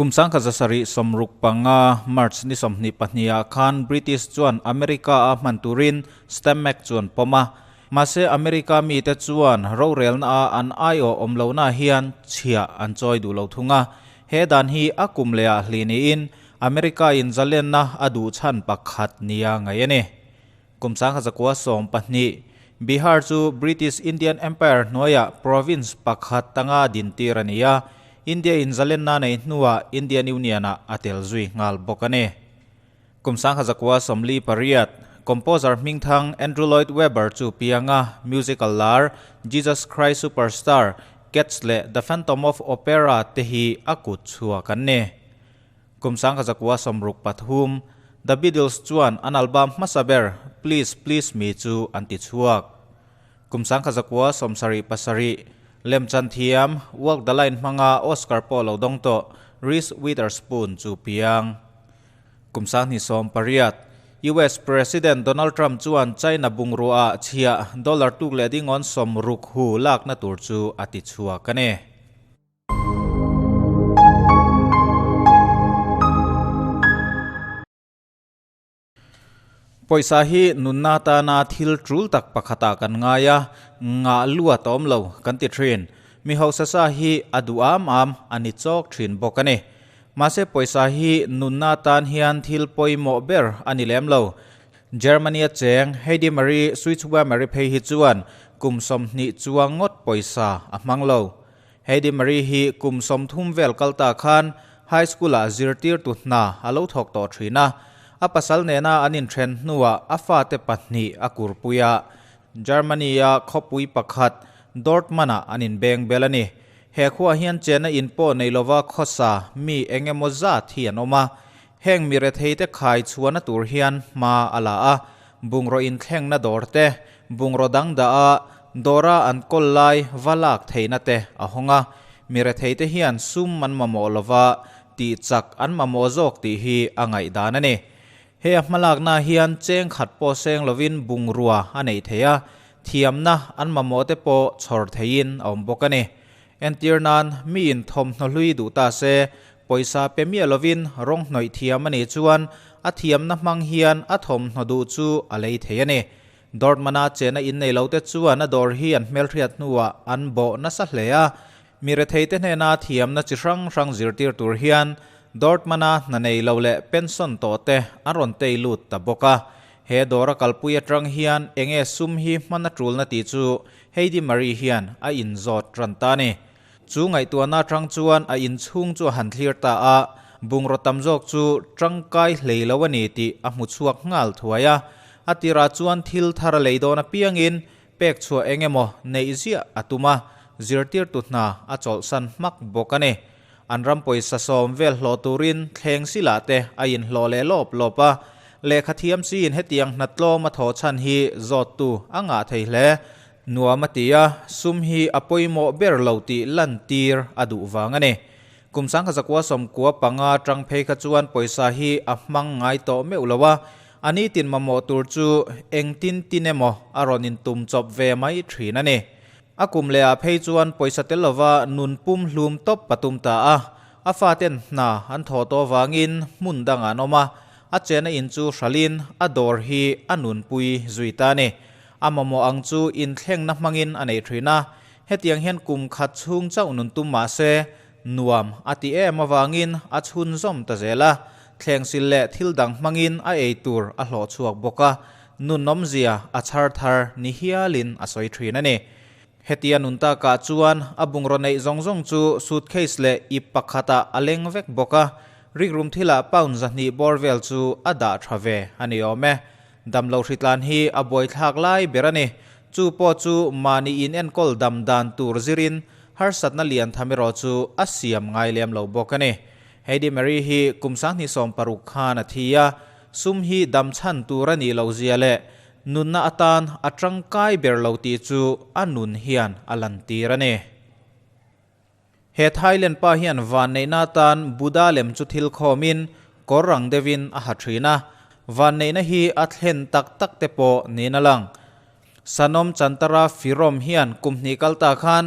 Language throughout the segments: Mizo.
Kum 1765 March ni 22 ah khan British chuan America a hman turin Stamp Act chu an pawm a. Mahse America mite chuan rorelna a an aiawh awm lohna hian chhiah an chawi duh lo thung a. He dan hi a kum leh ah hlih niin America in zalenna a duh chhan pakhat nia ngaih a ni. Kum 1912, Bihar chu British Indian Empire hnuaiah province pakhat tanga dintir a ni a, India in zalenna nei hnuah Indian Union-ah a tel zui nghal bawk a ni. Kum 1948, Composer hmingthang Andrew Lloyd Webber chu pianga musical lar Jesus Christ Superstar, Cats leh The Phantom of Opera te hi a kut chhuak an ni. Kum 1963, The Beatles chuan an album hmasa ber Please Please Me chu an ti chhuak. Kum 1977, Lemchan thiam, Walk the Line hmanga Oscar pawh lo dawng tawh Reese Witherspoon chu piang. Kum 2008, US President Donald Trump chuan China bungrua ah chhiah dollar tuk leh dingawn 60 hu lakna tur chu a ti chhuak a ni. Pawisa hi nunna atana thil tul tak pakhatah kan ngai a, ngah luat a awm lo kan ti thin. Mi hausa sa hi a duh am am a ni chawk thin bawk a ni. Mahse pawisa hi nunna atan hian thil pawimawh ber a ni lem lo. Germany-a cheng Heidi Marie Switzwemmer-i phei hi chuan kum 20 chuang ngawt pawisa a hmang lo. Heidi Marie hi kum 30 vel kal ta khan high school-ah zirtirtu hna a lo thawk tawh thin a. A pasal nena an inthen hnuah a fate pahnih a kurpui a. Germany-a khawpui pakhat Dortmund-ah an inbeng bel a ni. He khuaah hian chenna in pawh nei lova khawsa mi eng emaw zat hi an awm a. Heng mi retheite khai chhuahna tur hian hma a la a. Bungraw inthlengna dawr te, bungraw dang dah a, dawra an kawl lai va lak theihna te a hawng a. Mi retheite hian sum an mamawh lova, tih chak an mamawh zawk tih hi a ngaihdan a ni. He a hmalakna hian cheng khat pawh seng lovin bungrua a neih theih a, thiamna an mamawh te pawh chhawr theihin a awm bawk a ni. Entir nan, miin thawmhnaw hlui duh ta se, pawisa pe miah lovin rawng hnawih thiam a nih chuan a thiamna hmang hian a thawmhnaw duh chu a lei thei a ni. Dortmund-a chena innei lote chuan a dawr hi an hmelhriat hnuah an bawh nasa hle a. Mi retheite hnena thiamna chi hrang hrang zirtir tur hian Dortmund-a hna nei lo leh pension tawhte an rawn tei lut ta bawk a. He dawra kalpui atang hian enge sum hi hman a tulna tih chu Heidi Marie hian a inzawt ran ta a ni. Chu ngaihtuahna atang chuan a inchhung chu a han thlir ta a, bungraw tam zawk chu tangkai hlei lo a ni tih a hmu chhuak nghal thuai a. A tirah chuan thil thar a lei dawn apiangin pek chhuah eng emaw neih ziah a tum a, zirtirtu hna a chawlhsan hmak bawk a ni. An ram pawisa sawm vel hlawh turin thleng silah te a inhlawh leh lawp lawp a, lehkha thiam siin hetiang hna tlawm a thawh chhan hi zawttu a ngah thei hle. Nuam a ti a, sum hi a pawimawh ber lo tih lantir a duh vang a ni. Kum 1995 atang phei kha chuan pawisa hi a hmang ngai tawh meuh lo a, a nitin mamawh tur chu engtin tin emaw a rawn intum chawp ve mai thin a ni. A kum leh ah phei chuan pawisa tel lova nun pum hlum tawp a tum ta a, a faten hna an thawh tawh vangin hmun dangah an awm a, a chena in chu hralhin a dawr hi a nunpui zui ta a ni. A mamawh ang chu inthlengna hmangin a nei thin a, hetiang hian kum khat chhung chauh nun tum mah se nuam a ti em avangin a chhunzawm ta zel a, thlengsil leh thil dang hmangin a ei tur a hlawh chhuak bawk a, nun awmzia a chhar thar ni hialin a sawi thin a ni. Hetia nun takah chuan a bungraw neih zawng zawng chu suitcase leh ip pakhatah a leng vek bawk a, rikrum thilah pound 200 bawr vel chu a dah tha ve a ni awm e. Damlo hritlan hi a buaithlak lai ber a ni. Chu pawh chu mahni in enkawl dam dan tur zirin harsatna lian tham erawh chu a siam ngai lem lo bawk a ni. Heidi Marie hi kum 2016 khan a thi a, sum hi dam chhan tur a nih loh zia leh nunna atan a tangkai ber lo tih chu a nun hian a lantir a ni. He Thailand pa hian vanneihna atan Buddha lem chu thil khawmin kawr rang deuhin a ha thin a, vanneihna hi a thlen tak tak te pawh niin a lang. Sanom Chantara Firom hian kum hnih kal ta khan.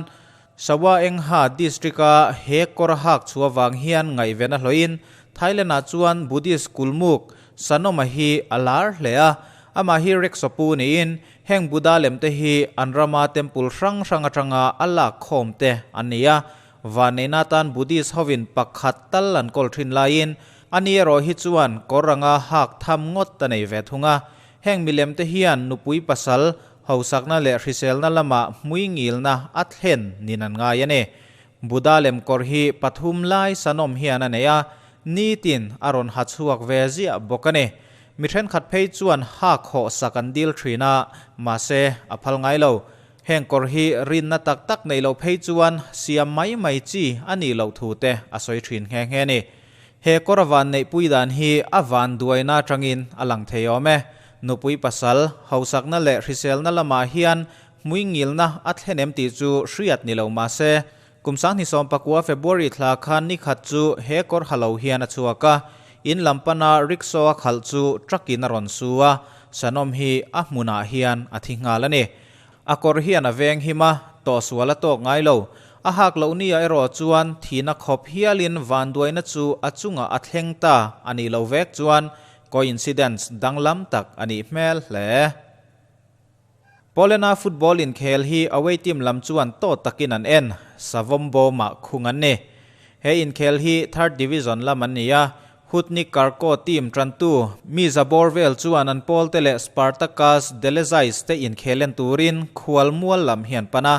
Sawa Engha district-a he kawr hak chhuah vang hian ngaihven a hlawhin Thailand-ah chuan Buddhist kulmuk Sanoma hi a lar hle a, amah hi Reksapu niin heng Buddha lem te hi an rama temple hrang hrang atanga a lak khawm te an ni a, vanneihna atan Buddhist hovin pakhat tal an kawl thin laiin ani erawh hi chuan kawr anga hak tham ngawt a nei ve thung a, heng milem te hian nupui pasal Hausakna leh hriselna lamah hmui ngilna a thlen nin an ngai a ni. Buddha lem kawr hi pathum lai sanawm hian a nei a, nitin a rawn ha chhuak ve ziah bawk a ni. Mi thenkhat phei chuan hak hawh sak an dil thin a, mahse a phal ngai lo. Heng kawr hi rinna tak tak neih loh phei chuan siam mai mai chi a nih loh thu te a sawi thin nghe nghe a ni. He kawr a van neihpui dan hi a van duaina atangin a lang thei awm e. Nupui pasal, hausakna leh hriselna lamah hian hmuingilna a thlen em tih chu hriat ni lo mah se, kum 2019 February thla khan nikhat chu he kawr ha lo hian a chhuak a, in lam pana rickshaw a khalh chu truck in a rawn su a, Sanawm hi a hmunah hian a thi nghal a ni. A kawr hian a veng him a, tawhsual a tawk ngai lo. A hak loh nia erawh chuan thihna khawp hialin vanduaina chu a chungah a thleng ta a nih lo vek chuan coincidence danglam tak a nih hmel hle. Poland-a football inkhel hi away team lam chuan tawt takin an en, savawm bawmah khung an ni. He inkhel hi third division lam an ni a, Hutnik Karko team tantu mi za bawr vel chuan an pawlte leh Spartakas Delezais te inkhel en turin khual mual lam hi an pan a,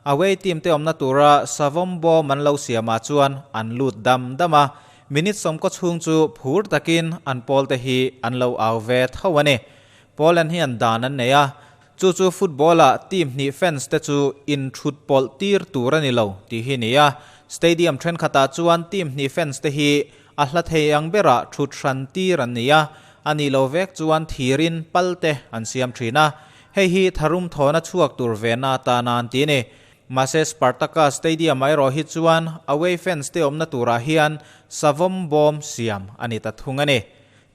away team te awmna tura savawm bawm an lo siamah chuan an lut dam dam a, minute sawmkaw chhung chu phur takin an pawlte hi an lo au ve tho a ni. Poland hian dan an nei a, chu chu football-ah team hnih fans te chu inthut pawlh tir tur a ni lo tih hi ni a, stadium thenkhatah chuan team hnih fans te hi a hla thei ang berah thut hran tir an ni a, a nih lo vek chuan thirin pal te an siam thin a, hei hi tharum thawna chhuak tur vena atana an ti a ni. Mahse Spartaka Stadium-ah erawh hi chuan away fans te awmna turah hian savawm bawm siam a ni ta thung a ni.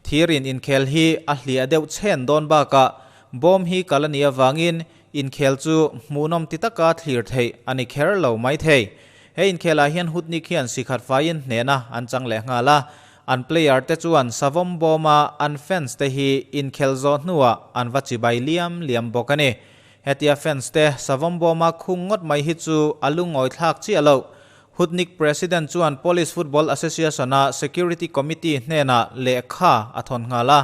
Thirin inkhel hi a hliah deuh chhen dawn bakah bawm hi kal a nih avangin inkhel chu hmuhnawm ti taka thlir theih a ni kher lo mai thei. He inkhelah hian Hutnik hian sikhat faiin hnehna an chang leh nghal a, an player te chuan savawm bawma an fans te hi inkhel zawh hnuah an va chibai liam liam bawk a ni. Hetia fans te savawm bawma khung ngawt mai hi chu a lungawi thlak chiah loh. Hutnik President chuan Polish Football Association-a Security Committee hnenah lehkha a thawn nghal a.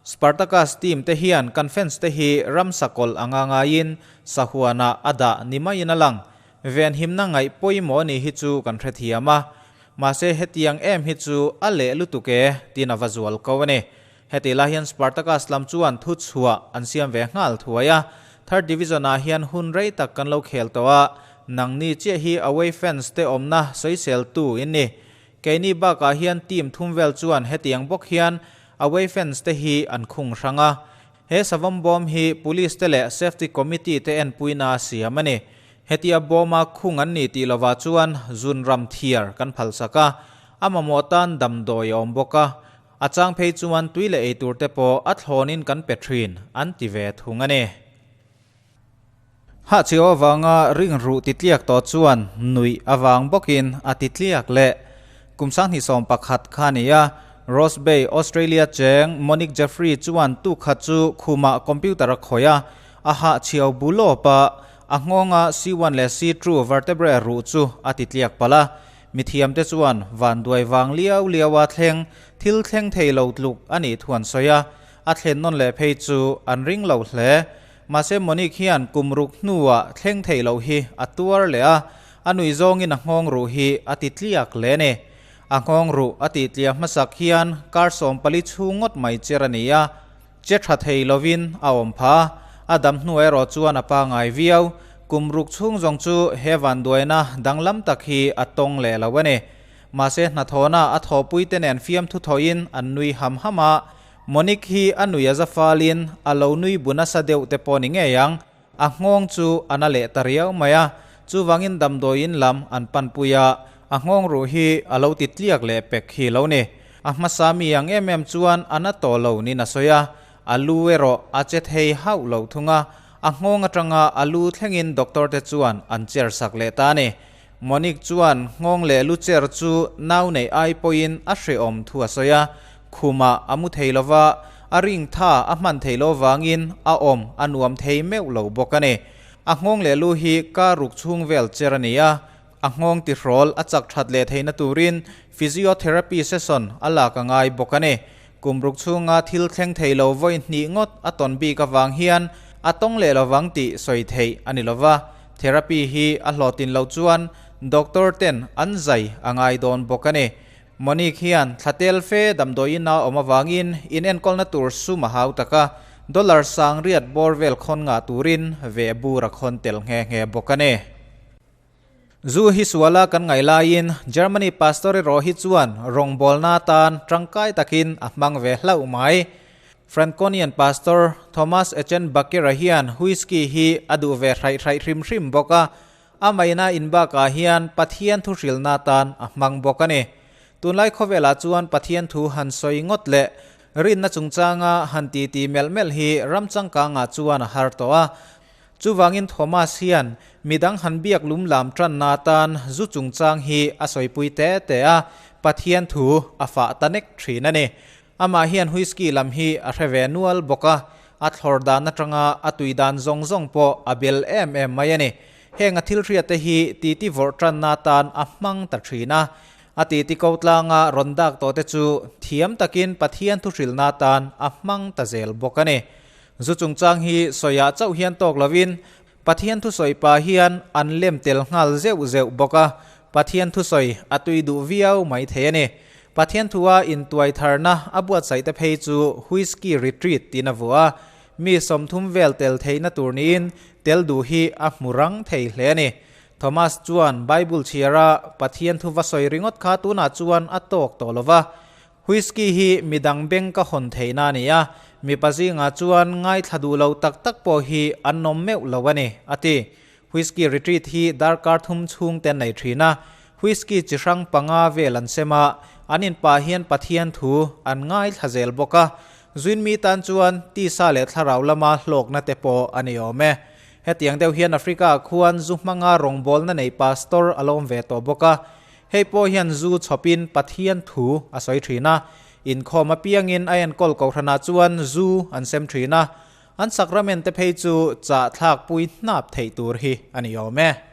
Spartakas team te hian kan fans te hi ramsa kawlh anga ngaiin sahuanah a dah ni maiin a lang. Venhimna ngaih pawimawh ni hi chu kan hrethiam a. Mahse hetiang em hi chu a leh lutuk e tiin a va zual ko a ni. Heti lai hian Spartakas lam chuan thu chhuah an siam ve nghal thuai a, Third Division-ah hian hun rei tak kan lo khel tawh a, nangni chiah hi away fans te awmna sawiseltu in ni. Keini bakah hian team thum vel chuan hetiang bawk hian away fans te hi an khung hrang a. He savawm bawm hi Police te leh Safety Committee te enpuina a siam a ni. Hetia bawma khung an ni tih lovah chuan zun ram thiar kan phalsak a, a mamawh tan damdawi a awm bawk a. A chang phei chuan tui leh eitur te pawh a thlawnin kan pe thin an ti ve thung a ni. Hahchhiau avanga ringruh titliak tawh chuan nuih avang bawkin a titliak leh. Kum 2011 kha a ni a, Rose Bay, Australia cheng Monique Jeffrey chuan tukhat chu khumah computer a khawih a, a hahchhiau bu lawp a, a nghawnga C1 leh C2 vertebrae ruh chu a titliak palh a. Mithiamte chuan vanduai vang liau liaua thleng thil thleng thei lo tluk a nih thu an sawi a, a thlen nawn leh phei chu an ring lo hle. Mahse Monique hian kum ruk hnuah thleng thei loh hi a tuar leh a, a nui zawngin a nghawng ruh hi a ti tliak hle a ni. A nghawng ruh a tih tliah hmasak hian kar 14 chhung ngawt mai cher a ni a, Che tha thei lovin a awm pha. A dam hnu erawh chuan a pangai viau. Kum ruk chhung zawng chu he vanduaina danglam tak hi a tawng leh lo a ni. Mahse hnathawhna a thawhpuite nen fiamthu thawhin an nui ham ham a. Monique hi a nui a za falin a lo nui bu nasa deuh te pawh ni ngei ang. A nghawng chu a na leh ta riau mai a, chuvangin damdawiin lam an panpui a, a nghawng ruh hi a lo ti tliak leh pek hi lo ni. A hmasa mi ang em em chuan a na tawh lo niin a sawi a, a lu erawh a che thei hauh lo thung a, a nghawng atanga a lu thlengin doctor te chuan an cher sak leh ta a ni. Monique chuan nghawng leh lu cher chu nau neih ai pawhin a hrehawm thu a sawi a, khumah a mu thei lo va, a ring tha a hman thei lo vangin a awm a nuam thei meuh lo bawk a ni. A nghawng leh lu hi kar ruk chhung vel cher a ni a, a nghawng tihrawl a chak that leh theihna turin physiotherapy session a lak a ngai bawk a ni. Kum ruk chhunga thil thleng thei lo vawi hnih ngawt a tawn bik avang hian a tawng leh lovang tih sawi theih a ni lova, therapy hi a hlawhtlin loh chuan doctor ten an zai a ngai dawn bawk a ni. Monique hian thla tel fe damdawiin a awm avangin inenkawlna tur sum a hau tak a, dollar sang riat bawr vel khawn ngah turin veh bur a khawn tel nghe nghe bawk a ni. Zu hi suala kan ngaih laiin Germany pastor erawh hi chuan rawngbawlna atan tangkai takin a hmang ve hlauh mai. Franconian pastor Thomas Echenbacher-a hian whisky hi a duh ve hraih hraih hrim hrim bawk a, a maina in bakah hian Pathian thu hrilna atan a hmang bawk a ni. Tunlai khawvelah chuan Pathian thu han sawi ngawt leh rinna chungchanga han titi melh melh hi ram changkangah chuan a har tawh a, Chuvangin Thomas hian midang han biak lum lam tanna atan zu chungchang hi a sawipui te te a, Pathian thu a fah ta nek thin a ni. Amah hian whisky lam hi a hre ve nual bawk a, a thlawr dan atanga a tui dan zawng zawng pawh a bel em em mai a ni. Heng a thil hriatte hi titi vawrh tanna atan a hmang ta thin a. A titi ko tlanga rawn dak tawhte chu thiam takin Pathian thuhrilna atan a hmang ta zel bawk a ni. Zu chungchang hi sawiah chauh hian tawk lovin Pathian thusawi pa hian an lem tel nghal zeuh zeuh bawk a, Pathian thusawi a tui duh viau mai thei a ni. Pathian thua intuai tharna a buatsaih te phei chu Whisky Retreat tiin a vuah a, mi 30 vel tel theihna tur niin tel duh hi a hmu rang thei hle a ni. Thomas chuan Bible chhiara Pathian thu va sawi ringawt kha tunah chuan a tawk tawh lo va, Whisky hi midang beng ka hawn theihna a ni a, mipa zingah chuan ngaithla duh lo tak tak pawh hi an awm meuh lo a ni, a ti. Whisky retreat hi darkar thum chhung te an nei thin a, whisky chi hrang panga vel an sem a, an inpah hian Pathian thu an ngaithla zel bawk a, Zuinmi tan chuan tisa leh thlarau lama hlawkna te pawh a ni awm e. Hetiang deuh hian Africa-ah khuan zu hmanga rawngbawlna nei pastor a lawm ve tawh bawk a, Hei pawh hian zu chhawpin Pathian thu a sawi thin a, inkhawm apiangin a enkawl kohhranah chuan zu an sem thin a, an sakrament te phei chu chahthlakpui hnap theih tur hi a ni awm e.